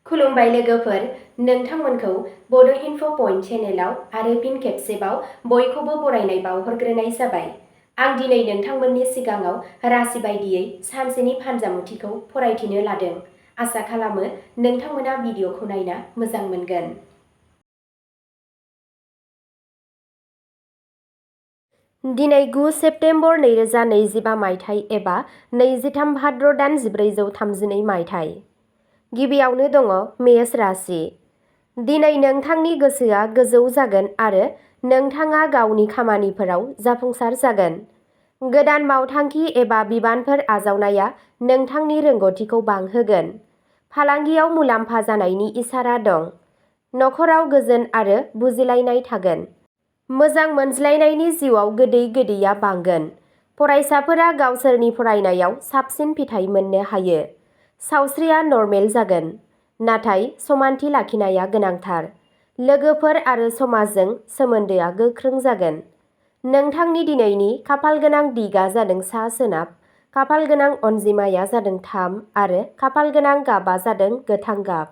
खुलुमबाय लोगोफोर, नोंथांमोनखौ बड' इनफ' पइन्ट चेनेलाव आरो फिन खेबसेबाव बयखौबो बरायनाय बावहरग्रोनाय जाबाय। आं दिनै नोंथांमोननि सिगाङाव राशि बायदियै सानसेनि फानजामुथिखौ फरायथिनो लादों। आसा खालामो नोंथांमोना भिडिअखौ नायना मोजां मोनगोन। दिनै 9 सेप्तेम्बर 2025 मायथाइ एबा 23 भाद्र दान 1432 मायथाइ। गिबियावनो दङ मेष राशि। दिनै नोंथांनि गोसोआ गोजौ जागोन आरो नोंथाङा गावनि खामानिफोराव जाफुंसार जागोन। गोदान मावथांखि एबा बिबानफोर आजावनाया नोंथांनि रोंग'थिखौ बांहोगोन। फालांगियाव मुलाम्फा जानायनि इसारा दं। नखराव गोजोन आरो बुजिलायनाय थागोन। मोजां मोनज्लायनायनि जिउआव गोदै गोदैया बांगोन। फरायसाफोरा गावसोरनि फरायनायाव साबसिन फिथाइ मोननो हायो। सावस्रिया नर्मेल जागोन, नाथाय समानथि लाखिनाया गोनांथार। लोगोफोर आरो समाजजों सोमोन्दोआ गोख्रों जागोन। नोंथांनि दिनैनि खाफालगोनां दिगा जादों सा-सोनाब, खाफालगोनां अनजिमाया जादों 3 आरो खाफालगोनां गाबा जादों गोथां गाब।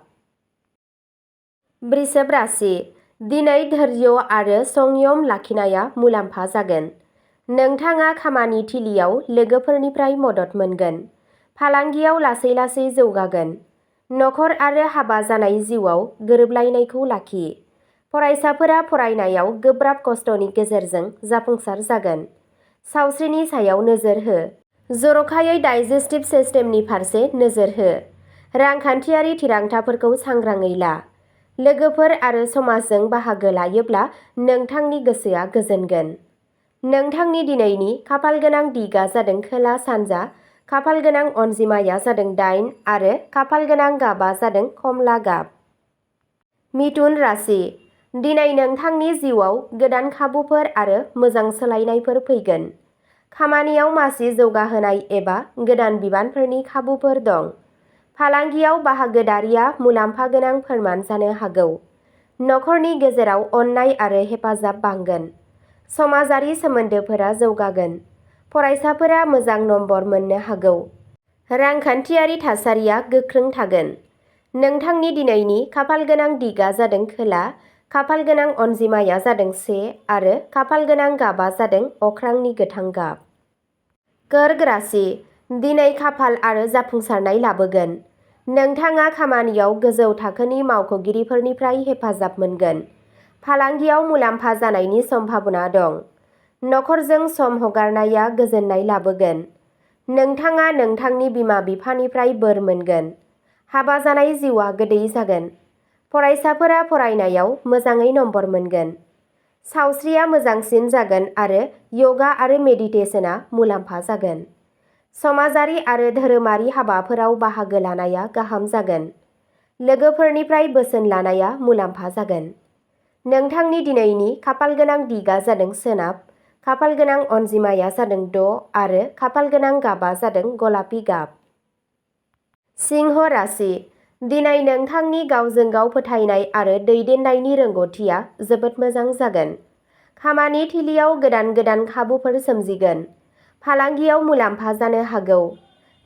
वृषभ राशि। दिनै धैर्य आरो संयम लाखिनाया मुलाम्फा जागोन। नोंथाङा खामानि थिलियाव लोगोफोरनिफ्राय मदद मोनगोन। फालांगियाव लासै लासै जौगागोन। नखर आरो हाबा जानाय जिउआव गोरोबलायनायखौ लाखि। फरायसाफोरा फरायनायाव गोब्राब खस्थ'नि गेजेरजों जाफुंसार जागोन। सावस्रिनि सायाव नोजोर हो। जर'खायै डाइजेस्टिभ सिस्टेमनि फारसे नोजोर हो। रांखान्थियारि थिरांथाफोरखौ सांग्राङै ला। लोगोफोर आरो समाजजों बाहागो लायोब्ला नोंथांनि गोसोआ गोजोनगोन। नोंथांनि दिनैनि खाफालगोनां दिगा जादों खोला-सानजा, खाफालगोनां अनजिमाया जादों 8 आरो खाफालगोनां गाबा जादों खमला गाब। मिथुन राशि। दिनै नोंथांनि जिउआव गोदान खाबुफोर आरो मोजां सोलायनायफोर फैगोन। खामानियाव मासि जौगाहोनाय एबा गोदान बिबानफोरनि खाबुफोर दं। फालांगियाव बाहागोदारिया मुलाम्फा गोनां फोरमान जानो हागौ। नखरनि गेजेराव अननाय आरो हेफाजाब बांगोन। समाजारि सोमोन्दोफोरा जौगागोन। फरायसाफोरा मोजां नम्बर मोननो हागौ। रांखान्थियारि थासारिया गोख्रों थागोन। नोंथांनि दिनैनि खाफालगोनां दिगा जादों खोला, खाफालगोनां अनजिमाया जादों 1 आरो खाफालगोनां गाबा जादों अख्रांनि गोथां गाब। कर्क राशि। दिनै खाफाल आरो जाफुंसारनाय लाबोगोन। नोंथाङा खामानियाव गोजौ थाखोनि मावख'गिरिफोरनिफ्राय हेफाजाब मोनगोन। फालांगियाव मुलाम्फा जानायनि सम्भावना दं। नखरजों सम हगारनाया गोजोननाय लाबोगोन। नोंथाङा नोंथांनि बिमा-बिफानिफ्राय बोर मोनगोन। हाबा जानाय जिउआ गोदै जागोन। फरायसाफोरा फरायनायाव मोजाङै नम्बर मोनगोन। सावस्रिया मोजांसिन जागोन आरो यगा आरो मेडिटेशनआ मुलाम्फा जागोन। समाजारि आरो धोरोमारि हाबाफोराव बाहागो लानाया गाहाम जागोन। लोगोफोरनिफ्राय बोसोन लानाया मुलाम्फा जागोन। नोंथांनि दिनैनि खाफालगोनां दिगा जादों सोनाब, खाफालगोनां अनजिमाया जादों 6 आरो खाफालगोनां गाबा जादों गलापि गाब। सिंह राशि। दिनै नोंथांनि गावजों गाव फोथायनाय आरो दैदेननायनि रोंग'थिया जोबोद मोजां जागोन। खामानि थिलियाव गोदान गोदान खाबुफोर सोमजिगोन। फालांगियाव मुलाम्फा जानो हागौ।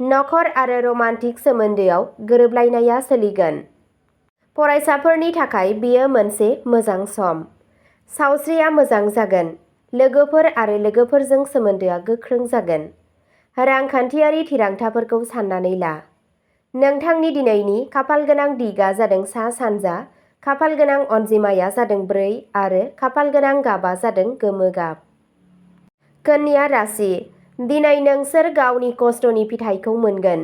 नखर आरो रमान्टिक सोमोन्दोआव गोरोबलायनाया सोलिगोन। फरायसाफोरनि थाखाय बेयो मोनसे मोजां सम। सावस्रिया मोजां जागोन। लोगोफोर आरो लोगोफोरजों सोमोन्दोआ गोख्रों जागोन। रांखान्थियारि थिरांथाफोरखौ साननानै ला। नोंथांनि दिनैनि खाफालगोनां दिगा जादों सा-सानजा, खाफालगोनां अनजिमाया जादों 4 आरो खाफालगोनां गाबा जादों गोमो गाब। कन्या राशि। दिनै नोंसोर गावनि खस्थ'नि फिथाइखौ मोनगोन।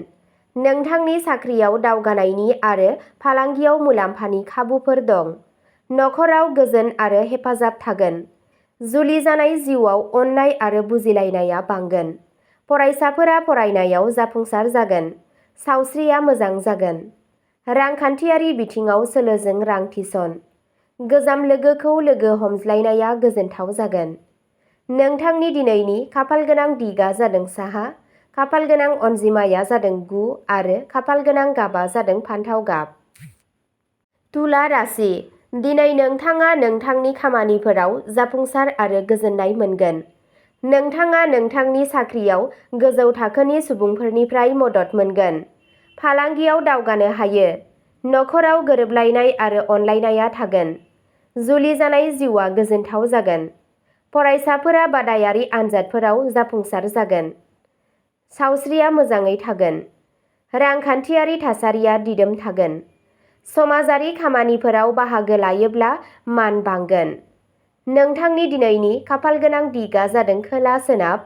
नोंथांनि साख्रियाव दावगानायनि आरो फालांगियाव मुलाम्फानि खाबुफोर दं। नखराव गोजोन आरो हेफाजाब थागोन। जुलि जानाय जिउआव अननाय आरो बुजिलायनाया बांगोन। फरायसाफोरा फरायनायाव जाफुंसार जागोन। सावस्रिया मोजां जागोन। रांखान्थियारि बिथिङाव सोलोजों रां थिसन। गोजाम लोगोखौ लोगो हमज्लायनाया गोजोनथाव जागोन। नोंथांनि दिनैनि खाफालगोनां दिगा जादों साहा, खाफालगोनां अनजिमाया जादों 9 आरो खाफालगोनां गाबा जादों फान्थाव गाब। तुला राशि। दिनै नोंथाङा नोंथांनि खामानिफोराव जाफुंसार आरो गोजोननाय मोनगोन। नोंथाङा नोंथांनि साख्रियाव गोजौ थाखोनि सुबुंफोरनिफ्राय मदद मोनगोन। फालांगियाव दावगानो हायो। नखराव गोरोबलायनाय आरो अनलायनाया थागोन। जुलि जानाय जिउआ गोजोनथाव जागोन। फरायसाफोरा बादायारि आनजादफोराव जाफुंसार जागोन। सावस्रिया मोजाङै थागोन। रांखान्थियारि थासारिया दिदोम थागोन। समाजारि खामानिफोराव बाहागो लायोब्ला मान बांगोन। नोंथांनि दिनैनि खाफालगोनां दिगा जादों खोला सोनाब,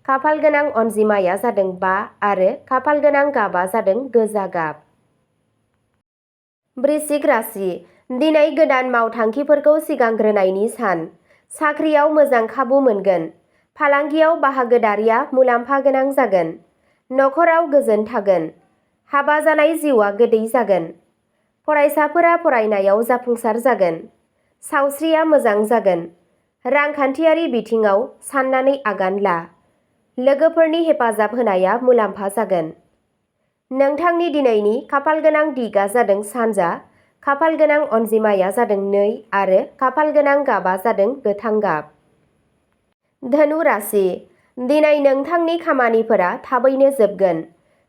खाफालगोनां अनजिमाया जादों 5 आरो खाफालगोनां गाबा जादों गोजा गाब। वृश्चिक राशि। दिनै गोदान मावथांखिफोरखौ सिगांग्रोनायनि सान। साख्रियाव मोजां खाबु मोनगोन। फालांगियाव बाहागोदारिया मुलाम्फा गोनां जागोन। नखराव गोजोन थागोन। हाबा जानाय जिउआ गोदै जागोन। फरायसाफोरा फरायनायाव जाफुंसार जागोन। सावस्रिया मोजां जागोन। रांखान्थियारि बिथिङाव साननानै आगान ला। लोगोफोरनि हेफाजाब होनाया मुलाम्फा जागोन। नोंथांनि दिनैनि खाफालगोनां दिगा जादों सानजा, खाफालगोनां अनजिमाया जादों 2 आरो खाफालगोनां गाबा जादों गोथां गाब। धनु राशि। दिनै नोंथांनि खामानिफोरा थाबैनो जोबगोन।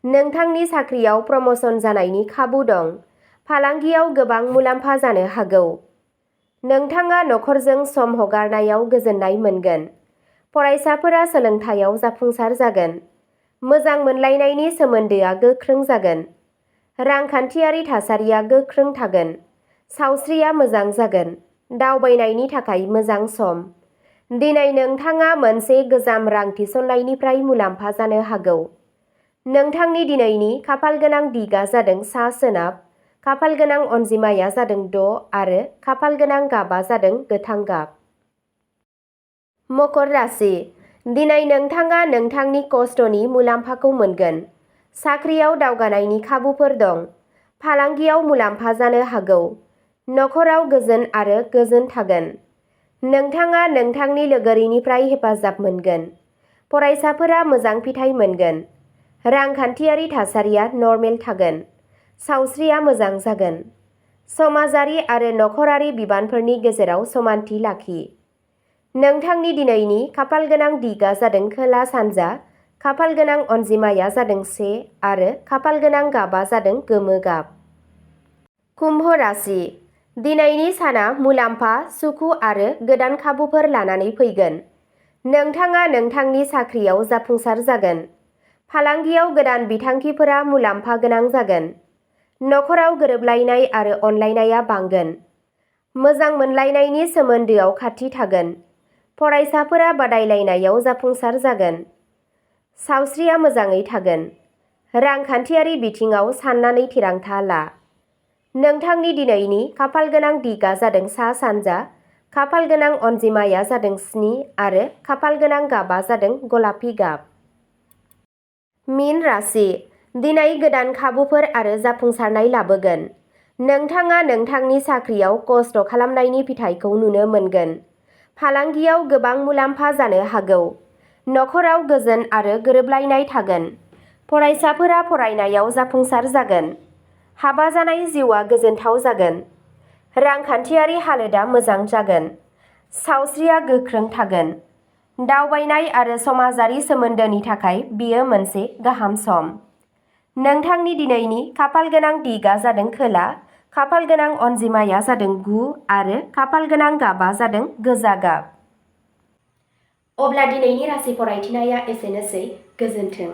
नोंथांनि साख्रियाव प्रम'सन जानायनि खाबु दं। फालांगियाव गोबां मुलाम्फा जानो हागौ। नोंथाङा नखरजों सम हगारनायाव गोजोननाय मोनगोन। फरायसाफोरा सोलोंथायाव जाफुंसार जागोन। मोजां मोनलायनायनि सोमोन्दोआ गोख्रों जागोन। रांखान्थियारि थासारिया गोख्रों थागोन। सावस्रिया मोजां जागोन। दावबायनायनि थाखाय मोजां सम। दिनै नोंथाङा मोनसे गोजाम रां थिसननायनिफ्राय मुलाम्फा जानो हागौ। नोंथांनि दिनैनि खाफालगोनां दिगा जादों सा सोनाब, खाफालगोनां अनजिमाया जादों 6 आरो खाफालगोनां गाबा जादों गोथां गाब। मकर राशि। दिनै नोंथाङा नोंथांनि खस्थ'नि मुलाम्फाखौ मोनगोन। साख्रियाव दावगानायनि खाबुफोर दं। फालांगियाव मुलाम्फा जानो हागौ। नखराव गोजोन आरो गोजोन थागोन। नोंथाङा नोंथांनि लोगोरिनिफ्राय हेफाजाब मोनगोन। फरायसाफोरा मोजां फिथाइ मोनगोन। रांखान्थियारि थासारिया नर्मेल थागोन। सावस्रिया मोजां जागोन। समाजारि आरो नखरारि बिबानफोरनि गेजेराव समानथि लाखि। नोंथांनि दिनैनि खाफालगोनां दिगा जादों खोला सानजा, खाफालगोनां अनजिमाया जादों 1 आरो खाफालगोनां गाबा जादों गोमो गाब। कुम्भ राशि। दिनैनि साना मुलाम्फा, सुखु आरो गोदान खाबुफोर लानानै फैगोन। नोंथाङा नोंथांनि साख्रियाव जाफुंसार जागोन। फालांगियाव गोदान बिथांखिफोरा मुलाम्फा गोनां जागोन। नखराव गोरोबलायनाय आरो अनलायनाया बांगोन। मोजां मोनलायनायनि सोमोन्दोआव खाथि थागोन। फरायसाफोरा बादायलायनायाव जाफुंसार जागोन। सावस्रिया मोजाङै थागोन। रांखान्थियारि बिथिङाव साननानै थिरांथा ला। नोंथांनि दिनैनि खाफालगोनां दिगा जादों सा सानजा, खाफालगोनां अनजिमाया जादों 7 आरो खाफालगोनां गाबा जादों गलापि गाब। मीन राशि। दिनै गोदान खाबुफोर आरो जाफुंसारनाय लाबोगोन। नोंथाङा नोंथांनि साख्रियाव खस्थ' खालामनायनि फिथाइखौ नुनो मोनगोन। फालांगियाव गोबां मुलाम्फा जानो हागौ। नखराव गोजोन आरो गोरोबलायनाय थागोन। फरायसाफोरा फरायनायाव जाफुंसार जागोन। हाबा जानाय जिउआ गोजोनथाव जागोन। रांखान्थियारि हालोदा मोजां जागोन। सावस्रिया गोख्रों थागोन। दावबायनाय आरो समाजारि सोमोन्दोनि थाखाय बेयो मोनसे गाहाम सम। नोंथांनि दिनैनि खाफालगोनां दिगा जादों खोला, खाफालगोनां अनजिमाया जादों 9 आरो खाफालगोनां गाबा जादों गोजा गाब। अब्ला दिनैनि राशि फरायथिनाया एसेनोसै। गोजोन्थों।